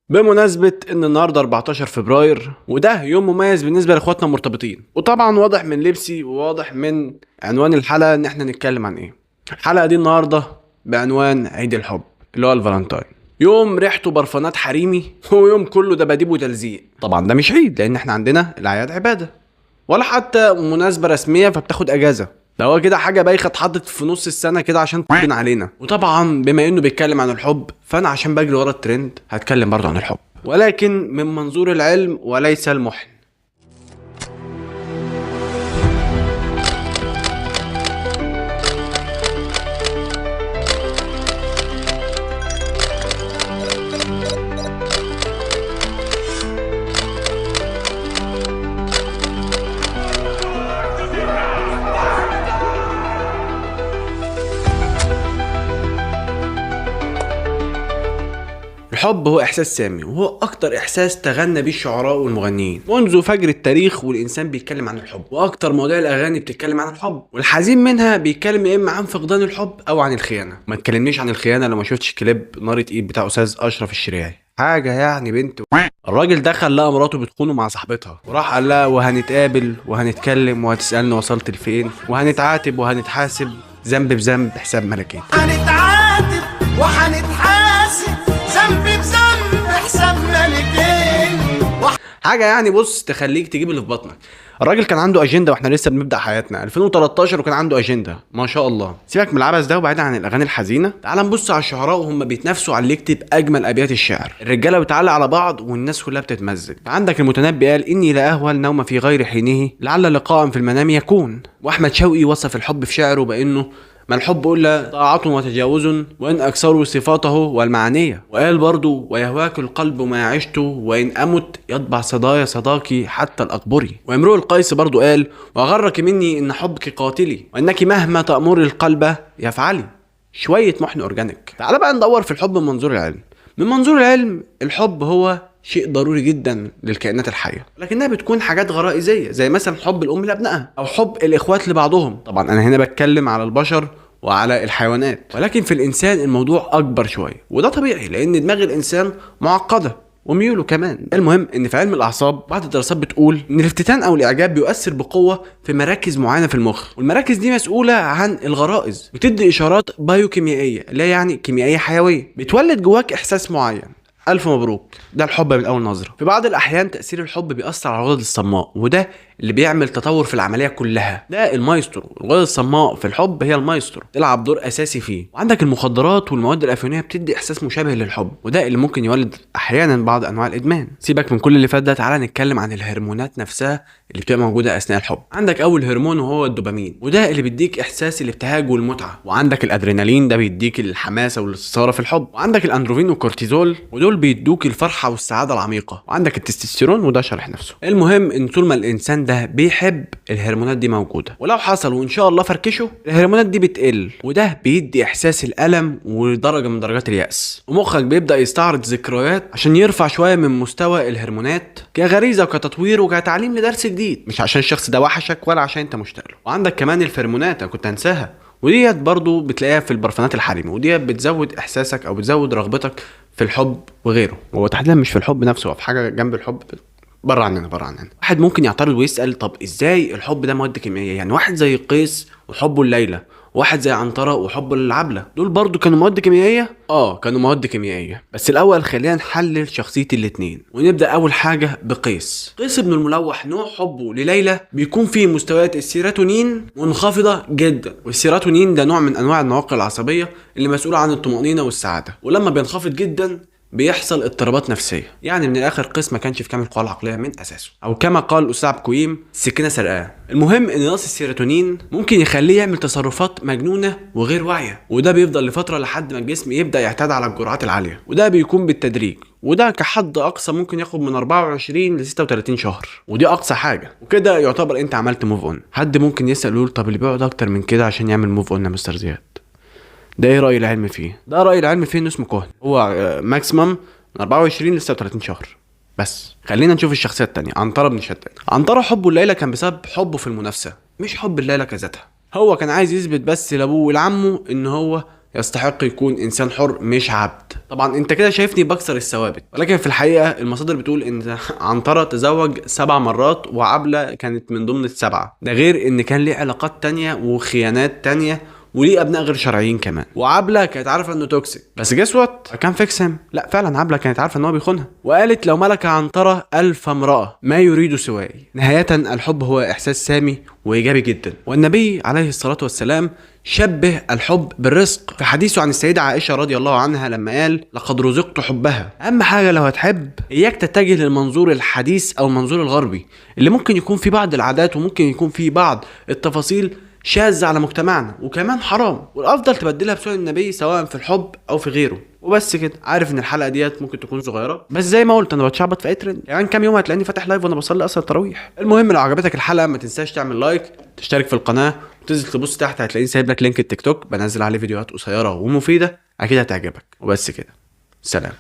بمناسبة ان النهاردة 14 فبراير، وده يوم مميز بالنسبة لاخواتنا المرتبطين. وطبعا واضح من لبسي وواضح من عنوان الحلقة ان احنا نتكلم عن ايه. الحلقة دي النهاردة بعنوان عيد الحب اللي هو الفالنتاين، يوم ريحته برفانات حريمي ويوم كله دباديب وتلزيق. طبعا ده مش عيد لان احنا عندنا الاعياد عبادة ولا حتى مناسبة رسمية فبتاخد اجازة، ده هو كده حاجة بايخة اتحطت في نص السنة كده عشان تبين علينا. وطبعا بما انه بيتكلم عن الحب فانا عشان بجري ورا الترند هتكلم برضه عن الحب، ولكن من منظور العلم وليس المحن. الحب هو إحساس سامي، وهو أكتر إحساس تغنى بيه الشعراء والمغنيين منذ فجر التاريخ، والإنسان بيتكلم عن الحب، وأكتر مواضيع الأغاني بتتكلم عن الحب، والحزين منها بيتكلم يا إما عن فقدان الحب أو عن الخيانة. ما تكلمنيش عن الخيانة لو ما شفتش كليب نار إيد بتاع أستاذ أشرف الشريعي، حاجة يعني بنت. الراجل دخل لقى مراته بتخونه مع صاحبتها، وراح قال لها وهنتقابل وهنتكلم وهتسألني وصلت لفين وهنتعاتب وهنتحاسب، ذنب بذنب حساب ملكين. هنتعاتب وهنتحاسب ذنب بذنب حساب ملكين. حاجة يعني بص تخليك تجيب اللي في بطنك. الراجل كان عنده اجندة واحنا لسه بنبدا حياتنا 2013 وكان عنده اجندة ما شاء الله. سيبك من العبث ده وبعيد عن الاغاني الحزينة، تعال نبص على الشعراء وهم بيتنافسوا على اللي يكتب اجمل ابيات الشعر. الرجالة بتعلق على بعض والناس كلها بتتمزج. عندك المتنبي قال اني لا اهوى النوم في غير حينه لعل لقاء في المنام يكون. واحمد شوقي وصف الحب في شعره بانه ما الحب إلا طاعة وتجاوز وإن أكثروا صفاته والمعانية. وقال برضو ويهواك القلب ما عشت وإن أمت يطبع صدايا صداكي حتى الأقبري. وامرؤ القيس برضو قال وغرك مني إن حبك قاتلي وإنك مهما تأمر القلب يفعلي. شوية محن organic. تعال بقى ندور في الحب من منظور العلم. من منظور العلم الحب هو شيء ضروري جدا للكائنات الحية، لكنها بتكون حاجات غرائزية زي مثلا حب الأم لأبنائها أو حب الإخوات لبعضهم. طبعا أنا هنا بتكلم على البشر وعلى الحيوانات، ولكن في الإنسان الموضوع أكبر شوية، وده طبيعي لأن دماغ الإنسان معقدة وميوله كمان. المهم ان في علم الاعصاب بعض الدراسات بتقول ان الافتتان او الاعجاب بيؤثر بقوة في مراكز معينة في المخ، والمراكز دي مسؤولة عن الغرائز، بتدي اشارات بايوكيميائيه لا يعني كيميائية حيوية بتولد جواك احساس معين. الف مبروك، ده الحب من اول نظره. في بعض الاحيان تاثير الحب بيأثر على الغدد الصماء، وده اللي بيعمل تطور في العملية كلها. ده المايسترو، الغدد الصماء في الحب هي المايسترو، تلعب دور اساسي فيه. وعندك المخدرات والمواد الافيونيه بتدي احساس مشابه للحب، وده اللي ممكن يولد احيانا بعض انواع الادمان. سيبك من كل اللي فات ده، تعالى نتكلم عن الهرمونات نفسها اللي بتبقى موجودة اثناء الحب. عندك اول هرمون وهو الدوبامين، وده اللي بيديك احساس الابتهاج والمتعة. وعندك الادرينالين، ده بيديك الحماسة والاستثاره في الحب. وعندك الاندروفين والكورتيزول، ودول بيدوك الفرحة والسعادة العميقة. وعندك التستوستيرون، وده شرح نفسه. المهم ان طول ما الانسان ده بيحب الهرمونات دي موجودة، ولو حصل وان شاء الله فركشه الهرمونات دي بتقل، وده بيدي احساس الالم ودرجة من درجات اليأس، ومخك بيبدا يستعرض ذكريات عشان يرفع شوية من مستوى الهرمونات كغريزه وكتطوير وكتعليم لدرس جديد، مش عشان الشخص ده وحشك ولا عشان انت مشتاق له. وعندك كمان الفرمونات، انا كنت هنساها، وديت برضو بتلاقيها في البرفانات الحريمي، وديت بتزود احساسك او بتزود رغبتك في الحب وغيره. هو تحديدا مش في الحب نفسه، هو في حاجة جنب الحب بره عننا بره عننا. واحد ممكن يعترض ويسأل طب ازاي الحب ده مواد كيميائية؟ يعني واحد زي قيس وحبه الليلة، واحد زي عنترة وحبه للعبلة، دول برضو كانوا مواد كيميائية؟ كانوا مواد كيميائية. بس الاول خلينا نحلل شخصية الاتنين، ونبدأ اول حاجة بقيس. قيس بن الملوح نوع حبه لليلى بيكون فيه مستويات السيروتونين منخفضة جدا، والسيروتونين ده نوع من انواع النواقل العصبية اللي مسؤولة عن الطمأنينة والسعادة، ولما بينخفض جدا بيحصل اضطرابات نفسية. يعني من الاخر قيس ما كانش في كامل قواه العقلية من اساسه، او كما قال الاستاذ عبد الكويم السكينة سرقاه. المهم ان نقص السيروتونين ممكن يخليه يعمل تصرفات مجنونة وغير واعية، وده بيفضل لفترة لحد ما الجسم يبدا يعتاد على الجرعات العالية، وده بيكون بالتدريج، وده كحد اقصى ممكن ياخد من 24 ل 36 شهر، ودي اقصى حاجة. وكده يعتبر انت عملت move on. حد ممكن يسال يقول طب اللي بيقعد اكتر من كده عشان يعمل move on يا مستر زياد، ده ايه رأي العلم فيه؟ ده رأي العلم فيه انه اسمه كهن، هو maximum من 24 ل 36 شهر بس. خلينا نشوف الشخصية التانية، عنترة بن شداد. عنترة حبه لليلى كان بسبب حبه في المنافسة، مش حب الليلى كذاتها. هو كان عايز يثبت بس لابوه ولعمه ان هو يستحق يكون انسان حر مش عبد. طبعا انت كده شايفني بكسر الثوابت، ولكن في الحقيقة المصادر بتقول ان عنتره تزوج 7 مرات وعبله كانت من ضمن ال7، ده غير ان كان ليه علاقات تانية وخيانات تانية وليه ابناء غير شرعيين كمان. وعبله كانت عارفه انه toxic، بس guess what كان fix him. لا فعلا عبله كانت عارفه ان هو بيخونها، وقالت لو ملك عنتره 1000 امراة ما يريد سواي. نهاية الحب هو احساس سامي وايجابي جدا، والنبي عليه الصلاة والسلام شبه الحب بالرزق في حديثه عن السيدة عائشة رضي الله عنها لما قال لقد رزقت حبها. اهم حاجة لو هتحب اياك تتجه للمنظور الحديث او المنظور الغربي اللي ممكن يكون فيه بعض العادات وممكن يكون فيه بعض التفاصيل شاذة على مجتمعنا وكمان حرام، والافضل تبدلها بسنة النبي سواء في الحب او في غيره. وبس كده. عارف ان الحلقة ديت ممكن تكون صغيرة، بس زي ما قلت انا بتشعبط في اي ترند، يعني كام يوم هتلاقيني فاتح live وانا بصلي اصلا التراويح. المهم لو عجبتك الحلقة ما تنساش تعمل like، تشترك في القناة، وتنزل تبص تحت هتلاقيني سايب لك link التيك توك بنزل عليه فيديوهات قصيرة ومفيدة اكيد هتعجبك. وبس كده، سلام.